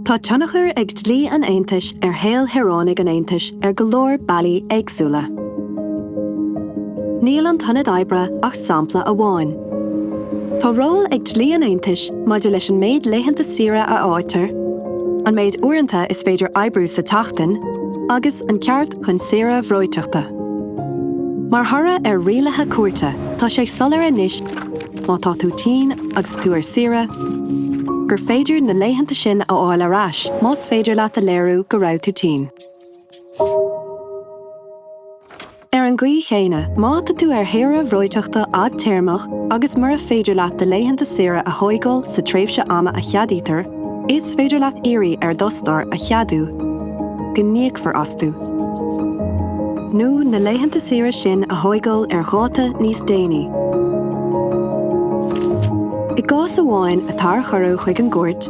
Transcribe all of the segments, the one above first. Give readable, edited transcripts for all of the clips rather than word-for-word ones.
Tá tionchar ag dlí an Aontais ar shaol shaoránaigh an Aontais ar go leor bealaí éagsúla. Níl an t-ionad oibre ach sampla amháin. Tá ról ag dlí an Aontais maidir leis an méid laethanta saoire a fhaightear, an méid uaireanta is féidir oibriú sa tseachtain, agus an ceart chun saoire bhreoiteachta. Mar thoradh ar rialuithe cúirte, tá sé soiléir anois má tá tú tinn agus tú ar saoire, gur féidir na laethanta sin a fháil ar ais más féidir leat a léiriú go raibh tú tinn. Ar an gcaoi chéanna, má tá tú ar shaoire bhreoiteachta fhadtéarmach agus mura féidir leat do laethanta saoire a thógáil sa tréimhse ama a cheadaítear, is féidir leat iarraidh ar d'fhostóir a cheadú go n-íocfar astu, nó na laethanta saoire sin a thógáil ar dháta níos déanaí. I gcás amháin a tarchuireadh chuig an gcúirt,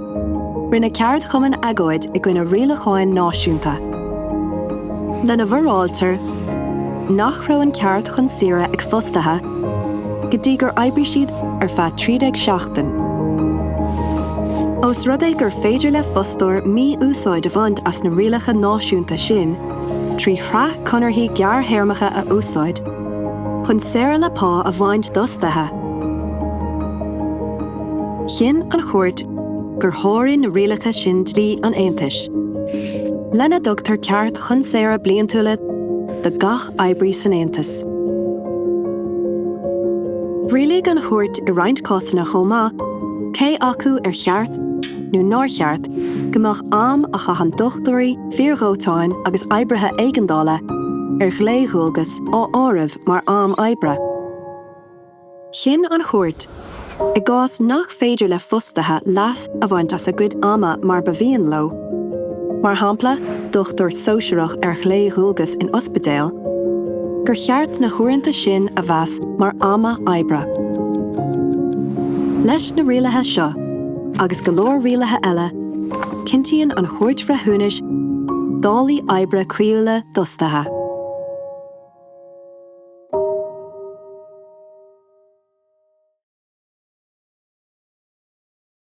rinne ceardchumann agóid i gcoinne rialacháin náisiúnta lena bhforáiltear nach raibh an ceart chun saoire ag fostaithe go dtí gur oibrigh siad ar feadh 13 seachtain. Ós rud é gur féidir le fostóir mí-úsáid a bhaint as na rialacha náisiúnta sin trí shraith conarthaí gearrthéarmacha a úsáid chun saoire le pá a bhaint d'fhostaithe, chinn an Chúirt gur sháraigh na rialacha sin dlí an Aontais, lena dtugtar ceart chun saoire bliantúla do gach oibrí san Aontas. Rialaigh an Chúirt i roinnt cásanna chomh maith cé acu ar cheart nó nár cheart go mbeadh am a chaitheann dochtúirí, fir dhóiteáin agus oibrithe éigeandála ar ghlao-dhualgas á áireamh mar am oibre. Chinn an Chúirt, i gcás nach féidir le fostaithe leas a bhaint as a gcuid ama mar ba mhian leo, mar shampla, dochtúir sóisearach ar ghlao-dhualgas in ospidéal, gur cheart na huaireanta sin a mheas mar am oibre. Leis na rialuithe seo, agus go leor rialuithe eile, cinntíonn an Chúirt Bhreithiúnais dálaí oibre cuibhiúla d'fhostaithe.